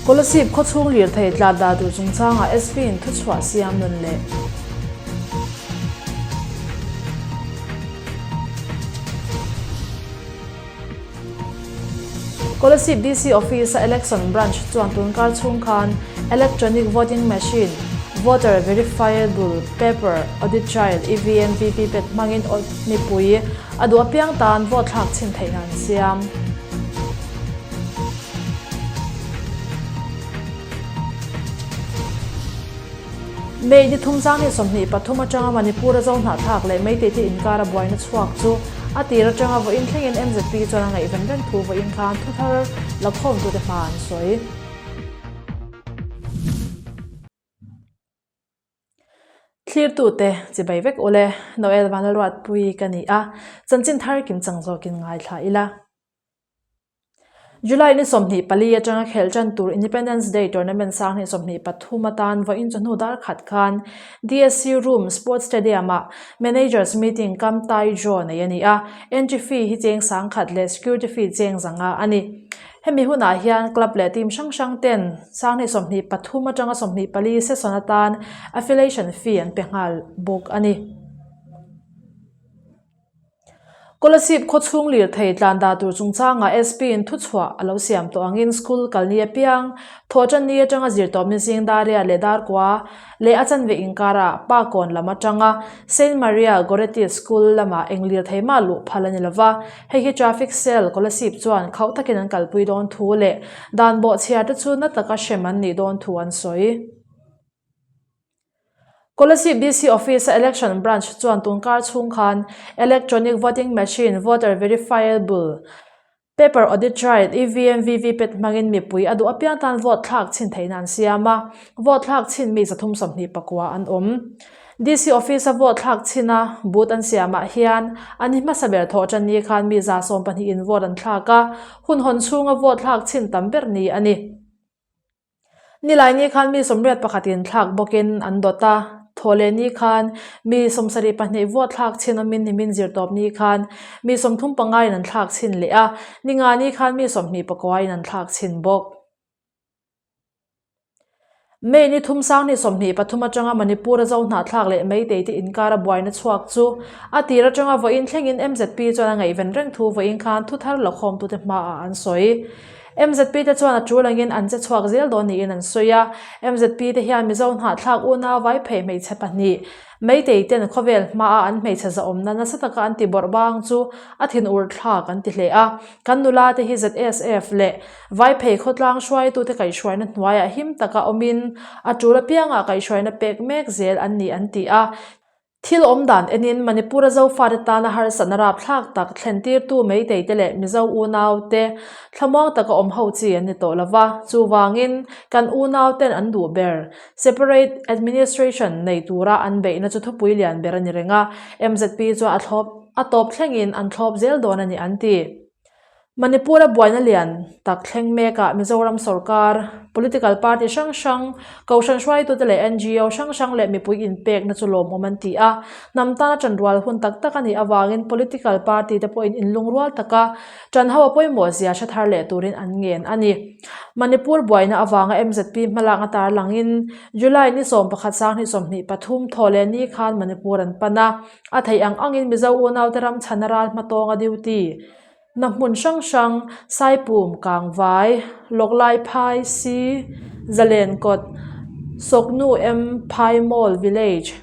Kolasib khawchhung lirthei tlat dah tur chungchangah SP in thuchhuah siam nawn leh. Kolasib DC Office a Election Branch chuan tunkar chhung khan Electronic Voting Machine, Voter Verifiable Paper Audit Trail, EVM VVPAT hmangin mipui a duh apiang tan vote thlak chhin theihna an siam. May ni thum zang ni 23 atanga Manipur a zo hnahthlak leh Meitei te inkara buaina chhuak chu a tir atanga vawiin thlengin MZP chuan a ngaihven reng thu vawiin khan thuthar lakhawmtute hma an sawi. Thlirtute chibai vek ule, Noel Vanlalruatpui ka ni a, chanchin thar kimchang zawkin ngaithla ila. July ni 24 atanga khelh tan tur Independence Day Tournament sang ni 23 atan vawiin chawhnu dar khat khan DSC Room Sports Stadium ah Managers Meeting kam tai draw nei a ni a, entry fee hi cheng sang khat leh security fee cheng zanga a ni. Hemi hunah hian club leh team hrang hrang ten sang ni 23 atanga 24 session atan affiliation fee an pe nghal bawk a ni. Kolasib khawchhung lirthei tlan dah tur chungchangah SP in thuchhuah a lo siam tawh angin school kal ni apiang thawhtan ni atanga zirtawpni zing Daria leh Darkua leh a chanve inkarah Pa Kawn lam atanga Saint Maria Goretti School lamah eng lirthei mah luh phal a ni lova, hei hi Traffic Cell Kolasib chuan khauh takin an kalpui dawn thu leh dan bawhchhiar te chu na taka hrem an nih dawn thu an sawi. Kolasib DC Office a Election Branch chuan tunkar chhung khan Electronic Voting Machine Voter Verifiable Paper Audit Trail, EVM VVPAT hmangin mipui a duh apiang tan vote thlak chhin theihna an siam a, vote thlak chhin mi 324 an awm. DC Office a vote thlak chhin a booth an siamah hian an hi hmasa ber thawh tan ni khan mi 120 in vote an thlak a, hun hawn chhunga vote thlak chhin tam ber ni a ni. Nilai ni khan mi sawmriat pakhatin thlak bawkin an dawt a, thawhleh ni khan mi 72 vuah thlak chhin awmin nimin zirtawp ni khan mi 35 in an thlak chhin leh a, ninga ni khan mi 29 in an thlak chhin bawk. May ni thum sang ni 23 atanga Manipur a zo hnahthlak leh Meitei te inkara buaina chhuak chu a tir atanga vawiin thlengin MZP chuan a ngaihven reng thu vawiin khan thuthar lakhawmtute hmaah an sawi. MZP te chuan a tul angin an che chhuak zel dawn niin an sawi a. MZP te hian Mizo hnahthlak unau vai phei hmeichhe pahnih, Meitei ten khawvel hmaa an hmeichhe zahawmna nasa taka an ti bawrh bang chu a thin ur thlak an ti hle a. Kan nula te hi ZSF leh vai phei khawtlang hruaitute kaihhruaina hnuaiah him taka awmin a tul apiangah kaihhruaina pek mek zel an ni an ti a. Thil awm dan enin Manipur-a Zofate tana harsatna rapthlak tak thlentirtu Meiteite leh Mizo unaute thlamuang taka awm ho chi an ni tawh lo va, chuvangin kan unauten an duh ber Separate Administration nei tura an beihna chu thupui lian ber a ni reng a, MZP chuan a thlawp a tawp thlengin an thlawp zel dawn a ni an ti. Manipur-a buaina lian tak thleng mekah Mizoram sorkar, political party hrang hrang, kohhran hruaitute leh NGO hrang hrang leh mipui inpekna chu lawmawm an ti a. Hnam tana ṭanrual hun tak tak a nih avangin political party te pawhin inlungrual taka ṭanho a pawimawh zia hre thar leh turin an ngen a ni. Manipur buaina avanga MZP hmalakna tarlangin July ni 11 sang 23 thaw leh ni khan Manipur an pan a, a theih ang angin Mizo unaute ram chhana ral hmatawnga duty Na hmun hrang hrang, Saipum, Kangvai, Lawklai Phai, Si, Zalen Kawt, Sawknu M Phai Mall Village,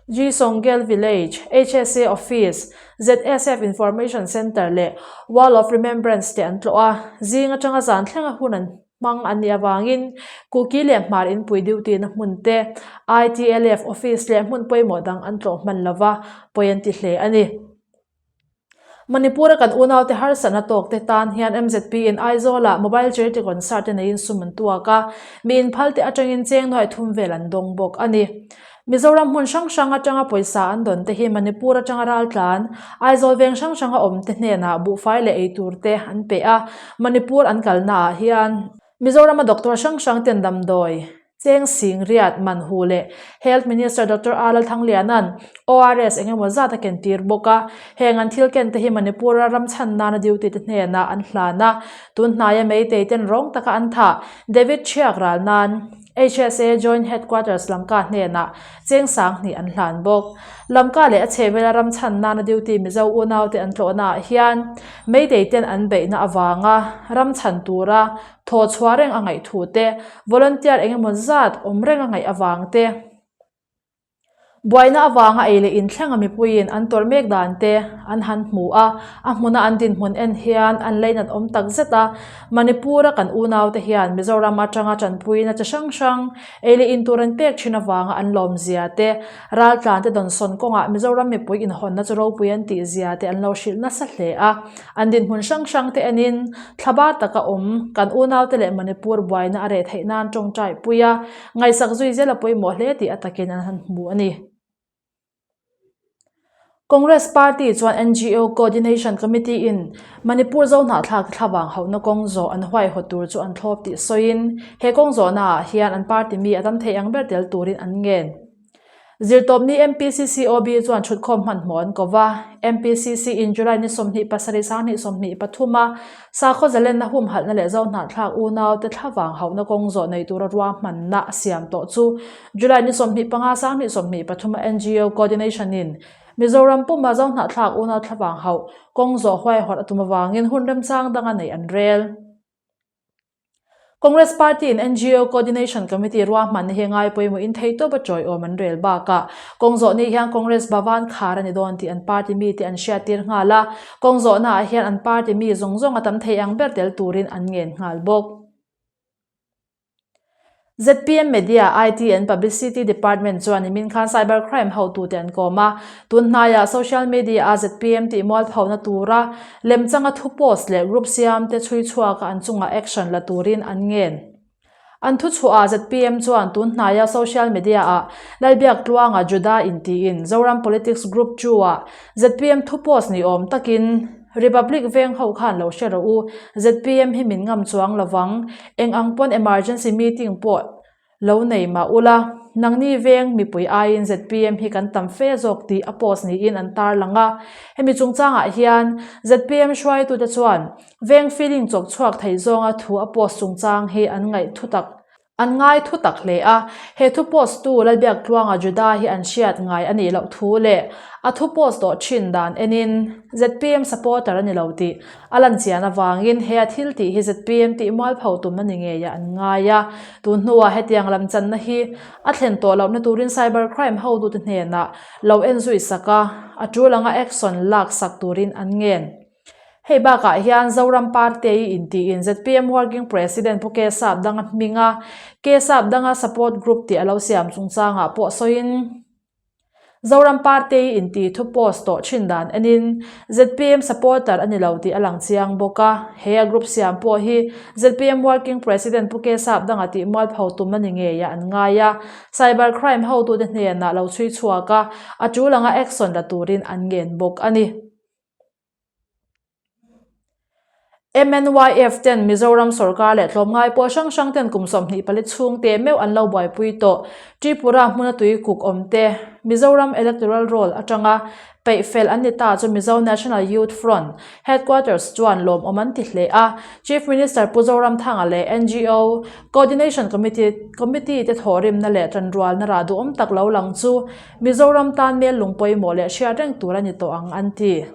G Sawngel Village, HSA Office, ZSF Information Centre leh Wall of Remembrance te an tlawh a, zing atanga zan thlenga hun an hmang an nih avangin Kuki leh Hmar inpui duty na hmun te, ITLF Office leh hmun pawimawh dang an tlawh hman lova, pawi an ti hle a ni. Manipur-a kan unaute harsatna tawkte tan hian MZP in Aizawl-ah Mobile Charity Concert te neiin sum an tuak a, mi inphalte atangin cheng nuai thum vel an dawng bawk a ni. Mizoram hmun hrang hrang atanga pawisa an dawn te hi Manipur atanga raltlan, Aizawl veng hrang hranga awmte hnenah buhfai leh eitur te an pe a, Manipur an kalnaah hian Mizorama doctor hrang hrang ten damdawi. Cheng Sing Riat man hu leh Health Minister Doctor R Lalthangliana'n ORS eng emaw zat a ken tir bawk a. Heng an thil ken te hi Manipur-a ram chhan nana duty te hnenah an hlan a, tun hnaia Meitei ten rawng taka an thah David Thiak ral nan HSA Joint Headquarters Lamka hnenah cheng 2000 an hlan bawk. Lamka leh a chhehvela ram chhan nana duty Mizo unaute an tlawhnaah hian Meitei ten an beihna avanga ram chhan tura Thaw chhuah reng a ngaih thu te, volunteer eng emaw zat awm reng a ngaih avang te, buaina avanga ei leh inthleng a mipuiin an tawrh mek dan te an han hmu a, a hmuna an dinhmun en hian an leinat awm tak zet a. Manipur-a kan unaute hian Mizoram atanga tanpuina chi hrang hrang ei leh in tur an pek thin avanga an lawmzia te, raltlante dawnsawn kawngah Mizoram mipui inhawnna chu ropui an tihzia te an lo hrilh nasa hle a. An dinhmun hrang hrang te enin thlabar taka awm kan unaute leh Manipur buaina a reh theih nan tawngtai pui a, ngaihsak zui zel a pawimawh hle tih a takin an han hmu a ni. Congress Party chuan NGO Coordination Committee in Manipur Zohnahthlak thlavang hauhna kawng zawh an huaihawt tur chu an thlawp tih sawiin he kawng zawhnaah hian an party mi a dam thei ang ber tel turin an ngen. Zirtawpni MPCCOB chuan thutkhawm hmanhmawh an ko va, MPCC in July ni 27 2023 a sakhaw zalenna humhalhna leh Zohnahthlak unaute thlavang hauhna kawng zawh nei tura ruahmanna a siam tawh chu July ni 25 2023 a NGO Coordination in Mizoram puma Zohnahthlak unau thlavang hauh kawng zawh huaihawt a tum avangin hun remchang danga neih an rel. Congress Party in NGO Coordination Committee ruahmanna hi ngai pawimawhin theihtawp a chawiawm an rel bakah kawng zawh ni hian Congress Bhavan khar a ni dawn tih an party mite an hriattir nghal a, kawng zawhnaah hian an party mi zawng zawng a tam thei ang ber tel turin an ngen nghal bawk. Zpm Media, IT and Publicity Department chuan nimin khan cyber crime hotute an kawm a, tun hnaiah social media-a zpm tih mualphona tura Lemchanga thu post leh group siam te chhui chhuaka an chungah action la turin an ngen. An thu chhuah ah zpm chuan tun hnaia social media ah Lalbiak Tluanga Juda intiin Zoram Politics Group chu ah zpm thu post ni awm takin Republic veng ho khan lo hre rawh u, zpm hi min ngam chuang lovang, eng ang pawn emergency meeting pawh Lo nei mah ula, nangni veng mipui aiin zpm hi kan tam fe zawk tih a post niin an tarlang a. Hemi chungchangah hian zpm hruaitute chuan veng feeling chawk chhuak thei zawnga thu a post chungchang hi an ngaih thu tak an ngai thu tak hle a. He thu post tu Lalbiaktluanga Juda hi an hriat ngai a nih loh thu leh a thu post tawh thin dan enin zpm supporter a ni lo tih A lan chian avangin he a thil tih hi zpm tih mualpho tumna ni ngeiah an ngai a. Tun hnuah hetiang lam channa hi a thlen tawh lohna turin cyber crime hotute hnenah lo en zui sak a, a tul anga action lak sak turin an ngen. Hei bakah hian Zoram Party intiin zpm Working President Pu K Sapdanga hminga K Sapdanga Support Group tih a lo siam chungchangah pawh sawiin, Zoram Party inti thu post tawh thin dan enin zpm supporter a ni lo tih a lang chiang bawk a, he a group siam pawh hi zpm working president Pu K Sapdanga tih mualpho tum a ni ngei a an ngai a, cyber crime hotute hnenah lo chhui chhuak a, a tul anga action la turin an ngen bawk a ni. MNYF ten Mizoram sorkar leh tlawmngai pawl hrang hrang ten kum 24 chhung teh meuh an lo buaipui tawh. Tripura hmuna tui kuk awm te Mizoram Electoral Roll atanga peih fel an ni ta chu Mizo National Youth Front Headquarters chuan lawmawm an ti hle a. Chief Minister Pu Zoramthanga leh NGO Coordination Committee Committee te thawhrimna leh tanrualna rah duhawm tak lo lang chu Mizoram tan mel lung pawimawh leh hriat reng tur a ni tawh ang an ti.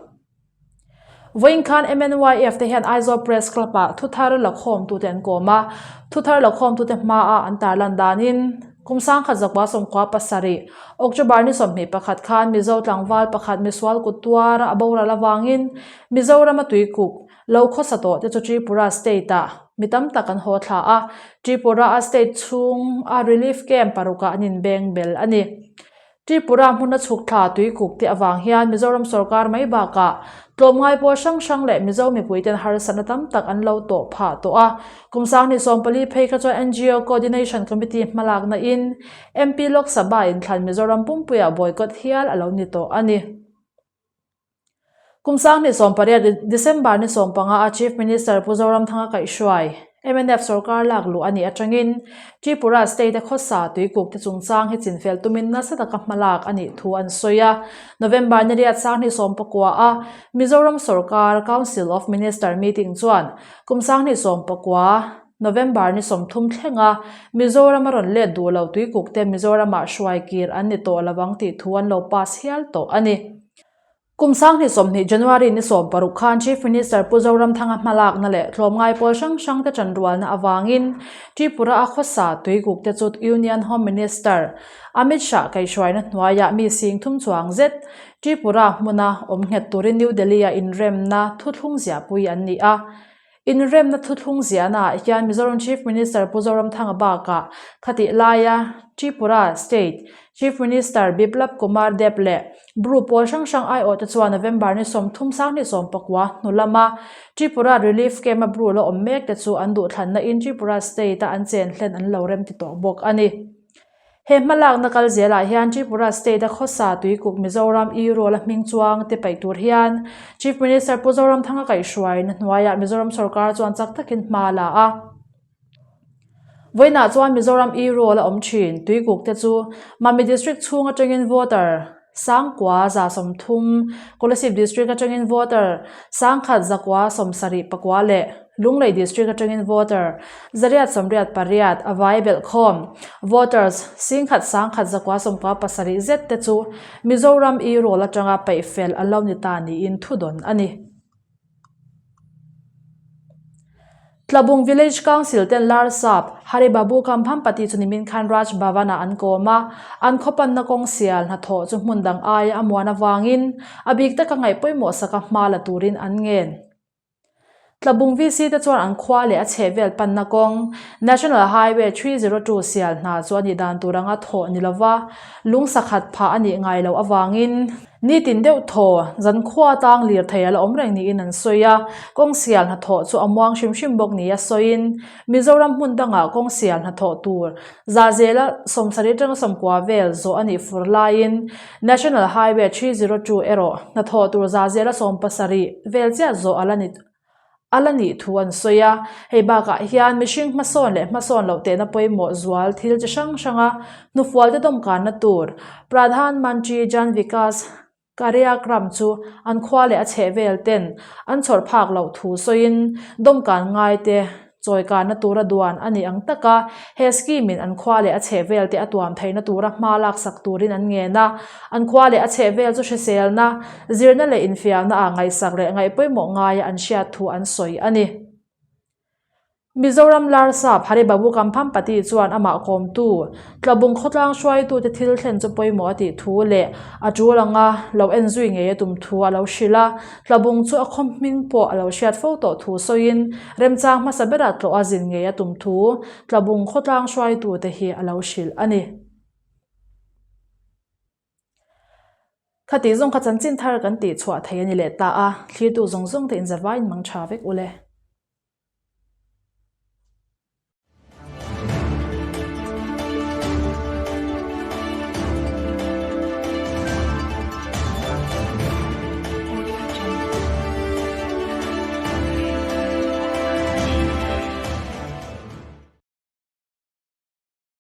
Vawiin khan MNYF te hian Aizawl Press Club ah thuthar lakhawmtute an kawm a, thuthar lakhawmtute hmaah an tarlan danin kum 1997 October ni 21 khan Mizo tlangval pakhat misual kut tuara a boral avangin Mizorama tuikuk lo khawsa tawh te chu Tripura state ah mi tam tak an haw thla a, Tripura a state chhung a relief camp parukah an inbeng bel a ni. Tripura hmuna chhuk thla tui kuk te avang hian Mizoram sorkar mai bakah tlawmngai pawl hrang hrang leh Mizo mipuiten harsatna tam tak an lo tawh phah tawh a. Kum 2014 phei kha chuan NGO Coordination Committee hmalakna in MP Lok Sabha inthlan Mizoram pumpuiah boycott hial a lo ni tawh a ni. Kum 2018 December ni 15 a Chief Minister Pu Zoramthanga kaihhruai. Mnf sorkar lak luh a nih atangin Tripura state-a khawsa tuikuk te chungchang hi chinfel tumin nasa taka hmalak a nih thu an sawi a. November ni riat sanghnih sawmpakua a Mizoram sorkar Council of Minister meeting chuan kum sanghnih sawmpakua November ni 30 thlenga Mizoram a rawn let duh lo tuikuk te Mizoramah hruai kir an ni tawh lovang tih thu an lo pass hial tawh a ni. Kum 2020 January ni 16 khan Chief Minister Pu Zoramthanga hmalakna leh tlawmngai pawl hrang hrang te tanrualna avangin Tripura a khawsa tuikuk te chu Union Home Minister Amit Shah kaihhruaina hnuaiah mi sing thum chuang zet Tripura hmuna awm nghet turin New Delhi-a inremna thuthlung ziahpui an ni a. Inremna thuthlung ziahnaah hian Mizoram Chief Minister Pu Zoramthanga bakah khatih laia Tripura State Chief Minister Biplab Kumar Deb leh Bru pawl hrang hrang aiawhte chuan November ni 30 sanghnih sawmpakua hnu lama Tripura Relief Camp-a Bru la awm mek te chu an duhthlanna in Tripura State-a an chen hlen an lo rem ti tawh bawk a ni. He hmalakna kal zelah hian Tripura State-a khawsa tuikuk Mizoram e-roll-a hming chuang te paih tur hian Chief Minister Pu Zoramthanga kaihhruaina hnuaiah Mizoram sorkar chuan chak takin hma a la a. Vawiinah chuan Mizoram e-roll a awm thin tuikuk te chu Mami District chhung atangin voter 9,130, Kolasib District atangin voter 1,174 leh Lunglei District atangin voter 888 a vai belhkhawm. Voters 1,197 zet te chu Mizoram e-roll atanga paih fel a lo ni ta niin thudawn a ni. Tlabung Village Council ten Larsap, Hari Babu Kambhampati chu nimin khan Raj Bhavan-ah an kawm a, an khawpanna kawng sial hnathawh chu hmun dang aia a muan avangin a bik taka ngaih pawimawh saka hma la turin an ngen. Tlabung VC te chuan an khua leh a chhehvel panna kawng, National Highway 302 sial hna chu a nih dan tur anga thawh ni lova lung sakhat phah a nih ngai loh avangin, Nitin deuh thaw, zankhua atang lirthei a la awm reng niin an sawi a, kawng sial hnathawh chu a muang hrim hrim bawk nia sawiin, Mizoram hmun dangah kawng sial hnathawh tur za zela 70 atanga 90 vel zawh a nih fur laiin National Highway 302 erawh hnathawh tur za zela 70 vel chiah zawh a la ni a la nih thu an sawi a. Hei bakah hian mihring hmasawn leh hmasawn loh tehna pawimawh zual thil chi hrang hranga hnufual te dawmkanna tur Pradhan Mantri Jan Vikas Karyakram chu an khua leh a chhehvel ten an chhawr phak loh thu sawiin dawmkan ngai te Chawikanna tura duan a nih ang taka he scheme in an khua leh a chhehvel te a tuam theihna tura hma laksak turin an ngen a. An khua leh a chhehvel chu hriselna, zirna leh infiamna ah ngaihsak leh ngaihpawimawh ngaia an hriat thu an sawi a ni. Mizoram Larsap Haribabu Kamphampati chuan amah kawmtu Tlabung khawtlang hruaitute thil thlen chu pawimawh a tih thu leh a tul anga lo en zui ngei a tum thu a lo hrilh a. Tlabung chu a khaw hming pawh a lo hriat fo tawh thu sawiin remchang hmasa berah tlawh a zin ngei a tum thu Tlabung khawtlang hruaitute hi a lo hrilh a ni. Khatih zawng kha chanchin thar kan tih chhuah thei a ni leh ta a, thlirtu zawng zawng te inzavaiin mang tha vek ule.